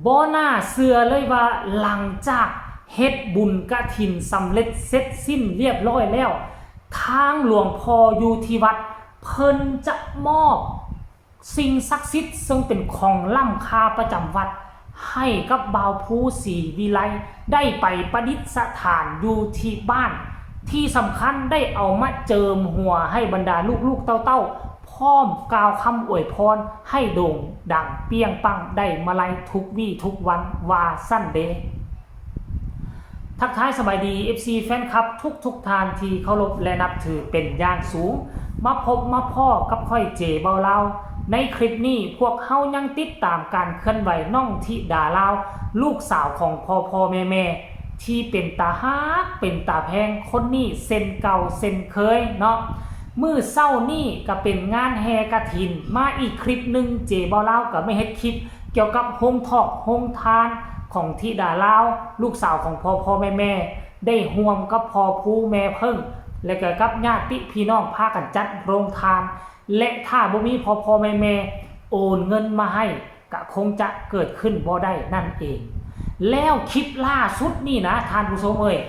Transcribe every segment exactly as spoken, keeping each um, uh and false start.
บ่น่าเชื่อเลยว่าหลังจากเฮ็ดบุญกฐินสำเร็จเสร็จสิ้นเรียบร้อยแล้ว ทางหลวงพ่ออยู่ที่วัด เพิ่นจะมอบสิ่งศักดิ์สิทธิ์ซึ่งเป็นของล้ำค่าประจำวัด ให้กับบ่าวภูศรีวิไลได้ไปประดิษฐานอยู่ที่บ้าน ที่สำคัญได้เอามาเจิมหัวให้บรรดาลูกๆเต้าๆ พร้อมกล่าวคำอวยพรให้โด่งดังเปรี้ยงปังได้มาลัยทุกวีทุกวันว่าซั่นเด้ ทักทายสบายดี เอฟซี แฟนคลับทุกๆท่านที่เคารพและนับถือเป็นอย่างสูง มาพบมาพ้อกับข้อยเจเบาลาว ในคลิปนี้พวกเฮายังติดตามการเคลื่อนไหวน้องธิดาลาว ลูกสาวของพ่อพ่อแม่แม่ ที่เป็นตาฮักเป็นตาแพงคนนี้เช่นเก่าเช่นเคยเนาะ มื้อเช้านี้ก็เป็นงานแห่กฐิน มาอีกคลิปหนึ่ง เจเบาลาวก็มาเฮ็ดคลิปเกี่ยวกับโฮงทอกโฮงทานของธิดาลาว ลูกสาวของพ่อพ่อแม่แม่ ได้ร่วมกับพ่อภูแม่เพิ่ง และก็กับญาติพี่น้องพากันจัดโฮงทาน และถ้าบ่มีพ่อพ่อแม่แม่โอนเงินมาให้ ก็คงจะเกิดขึ้นบ่ได้นั่นเอง แล้วคลิปล่าสุดนี่นะท่านผู้ชมเอ้ย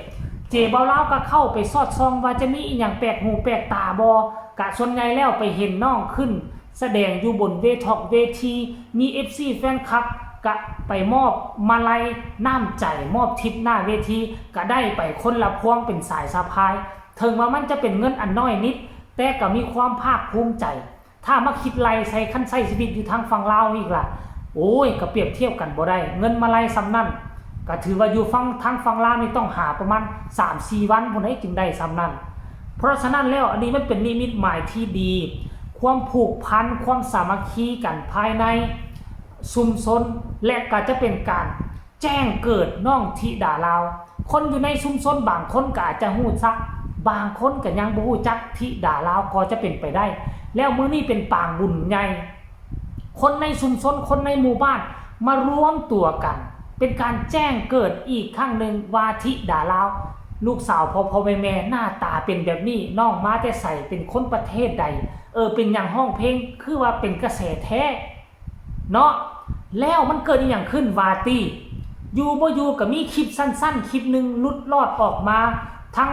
เจเบาลาวก็เข้าไปสอดส่องว่าจะมีอีหยังแปลกหูแปลกตาบ่ กะส่วนใหญ่แล้วไปเห็นน้องขึ้นแสดงอยู่บนเวทอกเวที มี เอฟซี แฟนคลับ กะไปมอบมาลัยน้ำใจ มอบทิปหน้าเวที กะได้ไปคนละพวงเป็นสายสะพาย ถึงว่ามันจะเป็นเงินอันน้อยนิด แต่ก็มีความภาคภูมิใจ ถ้ามาคิดไล่ใส่คันใช้ชีวิตอยู่ทางฝั่งลาวอีกล่ะ โอ้ย ก็เปรียบเทียบกันบ่ได้ เงินมาลัยส่ำนั่น ก็ถือว่าอยู่ฝั่งทางฝั่งลาวนี่ต้องหาประมาณ สามสี่ วันพุ้นเด้จึงได้ส่ำนั่น เพราะฉะนั้นแล้วอันนี้มันเป็นนิมิตหมายที่ดี ความผูกพัน ความสามัคคีกันภายในชุมชน และก็จะเป็นการแจ้งเกิดน้องธิดาลาว คนอยู่ในชุมชนบางคนก็อาจจะฮู้จัก บางคนก็ยังบ่ฮู้จักธิดาลาวก็จะเป็นไปได้ แล้วมื้อนี้เป็นปางบุญใหญ่ คนในชุมชน คนในหมู่บ้านมารวมตัวกัน เป็นการแจ้งเกิดอีกครั้งหนึ่งว่าธิดาลาว ลูกสาวพ่อพ่อแม่แม่หน้าตาเป็นแบบนี้ น้องมาแต่ไส เป็นคนประเทศใด เออ เป็นหยังฮ้องเพลงคือว่าเป็นกระแสแท้ เนาะ แล้วมันเกิดอีหยังขึ้นว่าติ อยู่บ่อยู่ก็มีคลิปสั้นๆ คลิปหนึ่งหลุดลอดออกมา ทั้ง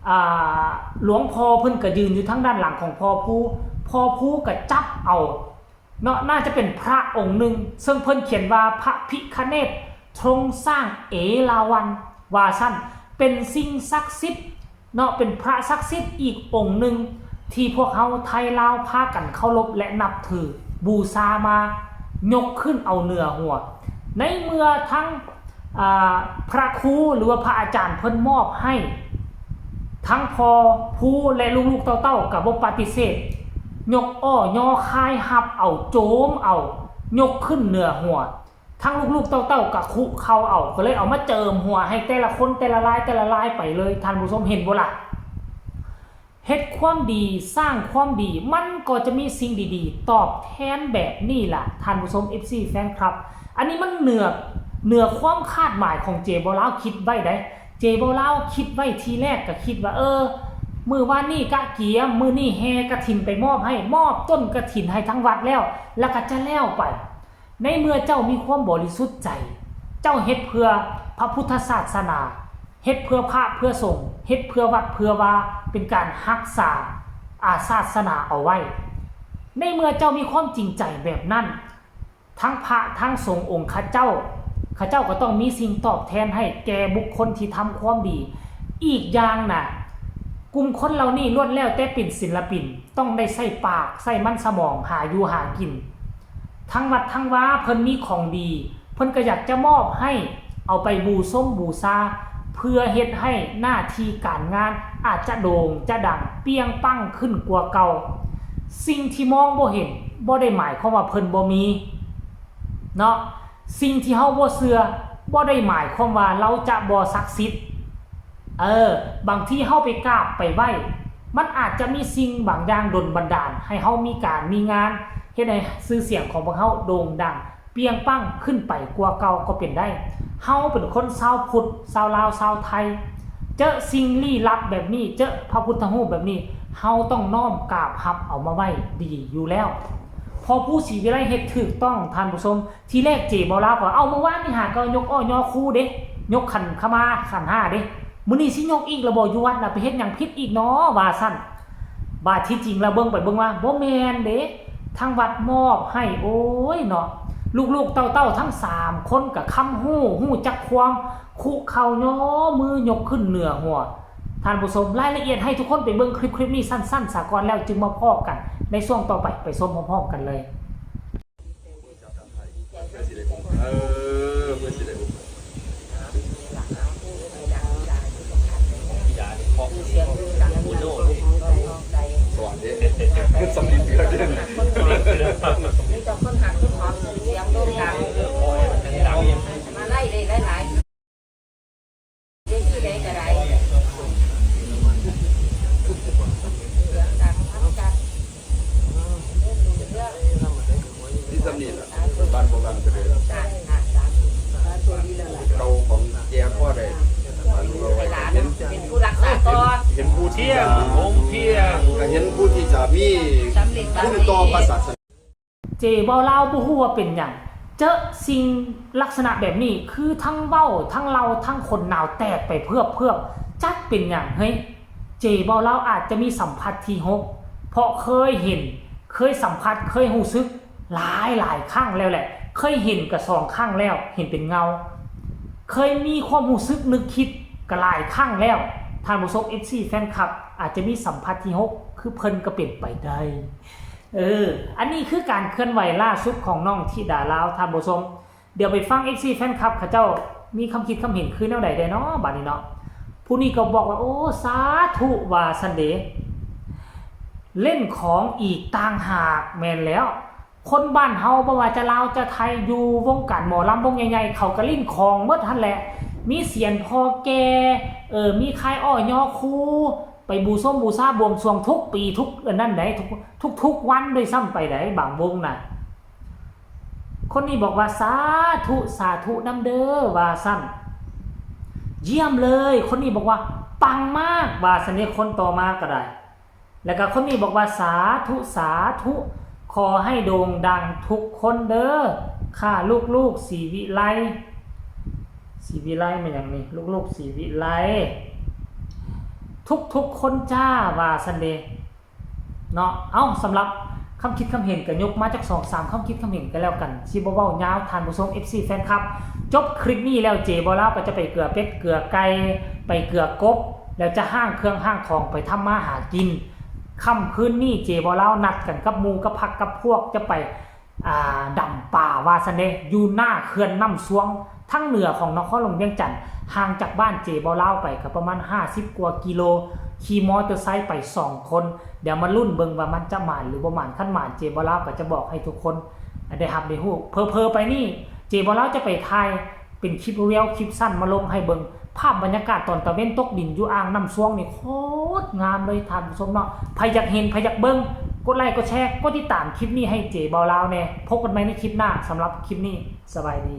อ่า หลวงพ่อเพิ่นก็ยืนอยู่ทางด้านหลังของพ่อภู พ่อภูก็จับเอา เนาะ น่าจะเป็นพระองค์หนึ่ง ซึ่งเพิ่นเขียนว่าพระพิฆเนศทรงสร้างเอราวัณ ว่าซั่น เป็นสิ่งศักดิ์สิทธิ์ เนาะ เป็นพระศักดิ์สิทธิ์อีกองค์หนึ่ง ที่พวกเฮาไทยลาวพากันเคารพและนับถือ บูชามายกขึ้นเอาเหนือหัว ในเมื่อทั้ง อ่า พระครูหรือว่าพระอาจารย์เพิ่นมอบให้ ทั้งพ่อภูและลูกๆเต้าๆก็บ่ปฏิเสธ ยกอ้อยอคายฮับเอา โจมเอา ยกขึ้นเหนือหัว ทั้งลูกๆเต้าๆก็คุเข่าเอา ก็เลยเอามาเจิมหัวให้แต่ละคนแต่ละลายแต่ละลายไปเลย ท่านผู้ชมเห็นบ่ล่ะ เฮ็ดความดี สร้างความดี มันก็จะมีสิ่งดีๆ ตอบแทนแบบนี้ล่ะ ท่านผู้ชม เอฟซี แฟนคลับ อันนี้มันเหนือ เหนือความคาดหมายของเจเบาลาวคิดไว้ได้ เจเบาลาวคิดไว้ทีแรกก็คิดว่า เออ มื้อวานนี้กะเกียม มื้อนี้แห่กฐินไปมอบให้ มอบต้นกฐินให้ทั้งวัดแล้ว แล้วก็จะแล้วไป ในเมื่อเจ้ามีความบริสุทธิ์ใจ เจ้าเฮ็ดเพื่อพระพุทธศาสนา เฮ็ดเพื่อพระเพื่อสงฆ์ เฮ็ดเพื่อวัดเพื่อวา เป็นการรักษาอาศาสนาเอาไว้ ในเมื่อเจ้ามีความจริงใจแบบนั้น ทั้งพระทั้งสงฆ์องค์ข้าเจ้า ข้าเจ้าก็ต้องมีสิ่งตอบแทนให้แก่บุคคลที่ทำความดี อีกอย่างนะ กลุ่มคนเหล่านี้ล้วนแล้วแต่เป็นศิลปิน ต้องได้ใช้ปาก ใช้มันสมอง หาอยู่หากิน ทางวัดทางวาเพิ่นมีของดี เพิ่นก็อยากจะมอบให้ เอาไปบูชมบูชา เพื่อเฮ็ดให้หน้าที่การงานอาจจะโด่งจะดังเปรี้ยงปังขึ้นกว่าเก่า สิ่งที่มองบ่เห็น บ่ได้หมายความว่าเพิ่นบ่มี เนาะ สิ่งที่เฮาบ่เชื่อ บ่ได้หมายความว่าลาวจะบ่ศักดิ์สิทธิ์ เออ บางทีเฮาไปกราบไปไหว้ มันอาจจะมีสิ่งบางอย่างดลบันดาลให้เฮามีการมีงาน เฮ็ดให้ชื่อเสียงของพวกเฮาโด่งดังเปรี้ยงปังขึ้นไปกว่าเก่าก็เป็นได้ เฮาเป็นคนชาวพุทธ ชาวลาว ชาวไทย เจอสิ่งลี้ลับแบบนี้ เจอพระพุทธรูปแบบนี้ เฮาต้องน้อมกราบฮับเอามาไหว้ดีอยู่แล้ว เพ พอผู้ศรีวิไลเฮ็ดถูกต้องท่านผู้ชม ทีแรกเจบ่าวลาวก็เอาเมื่อวานนี่หาก็ยกอ้อยอครูเด้ ยกขันขมาขันห้าเด้ มื้อนี้สิยกอีกแล้วบ่ อยู่วัดน่ะไปเฮ็ดหยังผิดอีกเนาะว่าซั่น บาดที่จริงแล้วเบิ่งไปเบิ่งมาบ่แม่นเด้ ทางวัดมอบให้ โอ้ยเนาะ ลูกๆเต้าๆทั้งสามคนก็คำฮู้ ฮู้จักความ คุเข่าย่อมือยกขึ้นเหนือหัว ท่านผู้ชม รายละเอียดให้ทุกคนไปเบิ่งคลิปคลิปนี้สั้นๆสาก่อน แล้วจึงมาพ้อกันในช่วงต่อไป ไปชมพร้อมๆกันเลย เออเพื่อสิได้อุ้ม สอนเด้ คือสำลีเกลือเด่น มีแต่คนหักคนหอมเสียงโด่งดังมาไล่เลยหลายๆเวทีใดก็ได้เสียงดังทั้งกัน ที่สำนีล่ะบ้านโบราณเจริญ การงานสาธุ เก่าของแกพ่อได้ ให้หลานเป็นผู้รักษาต่อ เห็นผู้ที่ เที่ยงผมเที่ยง ก็เห็นผู้ที่จะมี สำเร็จ คุณต่อพระศาสนา เจบ่าวลาวบ่ฮู้ว่าเป็นหยัง เจอสิ่งลักษณะแบบนี้ คือทั้งเว้าทั้งเล่าทั้งขนหนาวแตกไปเพือบเพือบ จักเป็นหยังเฮ้ย เจบ่าวลาวอาจจะมีสัมผัสที่หก เพราะเคยเห็น เคยสัมผัส เคยฮู้สึกหลายหลายครั้งแล้วแหละ เคยเห็นก็สองครั้งแล้ว เห็นเป็นเงา เคยมีความฮู้สึกนึกคิดก็หลายครั้งแล้ว ท่านผู้ชม เอฟซี แฟนคลับ อาจจะมีสัมผัสที่หก คือเพิ่นก็เป็นไปได้ เออ อันนี้คือการเคลื่อนไหวล่าสุดของน้องธิดาลาว ท่านผู้ชม เดี๋ยวไปฟัง เอฟซี แฟนคลับเขาเจ้ามีความคิดความเห็นคือแนวใดแด่เนาะ บัดนี้เนาะ ผู้นี้ก็บอกว่า โอ้ สาธุ ว่าซั่นเด้ เล่นของอีกต่างหาก แม่นแล้ว คนบ้านเฮาบ่ว่าจะลาวจะไทย อยู่วงการหมอลำวงใหญ่ๆ เขาก็เล่นของหมดหั่นแหละ มีเสียนพ่อแก่ เออ มีขายอ้อยอครู ไปบูชมบูชาบวงสรวงทุกปีทุกอันนั้นได๋ ทุกทุกๆวันด้วยซ้ำไปได๋ บางวงน่ะ คนนี้บอกว่า สาธุ สาธุนำเด้อ ว่าซั่น เยี่ยมเลย คนนี้บอกว่า ปังมาก ว่าซั่นเด้ คนต่อมาก็ได้ แล้วก็คนนี้บอกว่า สาธุ สาธุ ขอให้โด่งดังทุกคนเด้อ ค่ะ ลูกๆ ศรีวิไล ศรีวิไลแม่นหยังนี่ ลูกๆ ศรีวิไล ทุกๆ คนจ้า ว่าซั่นเด้ เนาะ เอ้า สำหรับความคิดความเห็นก็ยกมาจักสองสามความคิดความเห็นก็แล้วกัน สิบ่เว้ายาว ท่านผู้ชม เอฟซี แฟนคลับ จบคลิปนี้แล้ว เจบ่าวลาวก็จะไปเกือเป็ดเกือไก่ ไปเกือกบ แล้วจะห้างเครื่องห้างของไปทำมาหากิน ค่ำคืนนี้ เจบ่าวลาวนัดกันกับหมู่กับพรรคกับพวกจะไป อ่า ดำป่า ว่าซั่นเด้ อยู่หน้าเขื่อนน้ำซวง ทางเหนือของนครหลวงเวียงจันทน์ ห่างจากบ้านเจบ่าวลาวไปก็ประมาณห้าสิบกว่ากิโล ขี่มอเตอร์ไซค์ไปสองคน เดี๋ยวมาลุ้นเบิ่งว่ามันจะหมานหรือบ่หมาน คันหมานเจบ่าวลาวก็จะบอกให้ทุกคนได้รับได้ฮู้ เผลอๆ ไปนี่ เจบ่าวลาวจะไปถ่ายเป็นคลิปเรียลคลิปสั้นมาลงให้เบิ่ง ภาพบรรยากาศตอนตะเว็นตกดินอยู่อ่างน้ำซวงนี่โคตรงามเลยท่านผู้ชมเนาะ ไผอยากเห็น ไผอยากเบิ่ง กดไลค์ กดแชร์ กดติดตามคลิปนี้ให้เจบ่าวลาวแน่ พบกันใหม่ในคลิปหน้า สำหรับคลิปนี้ สบายดี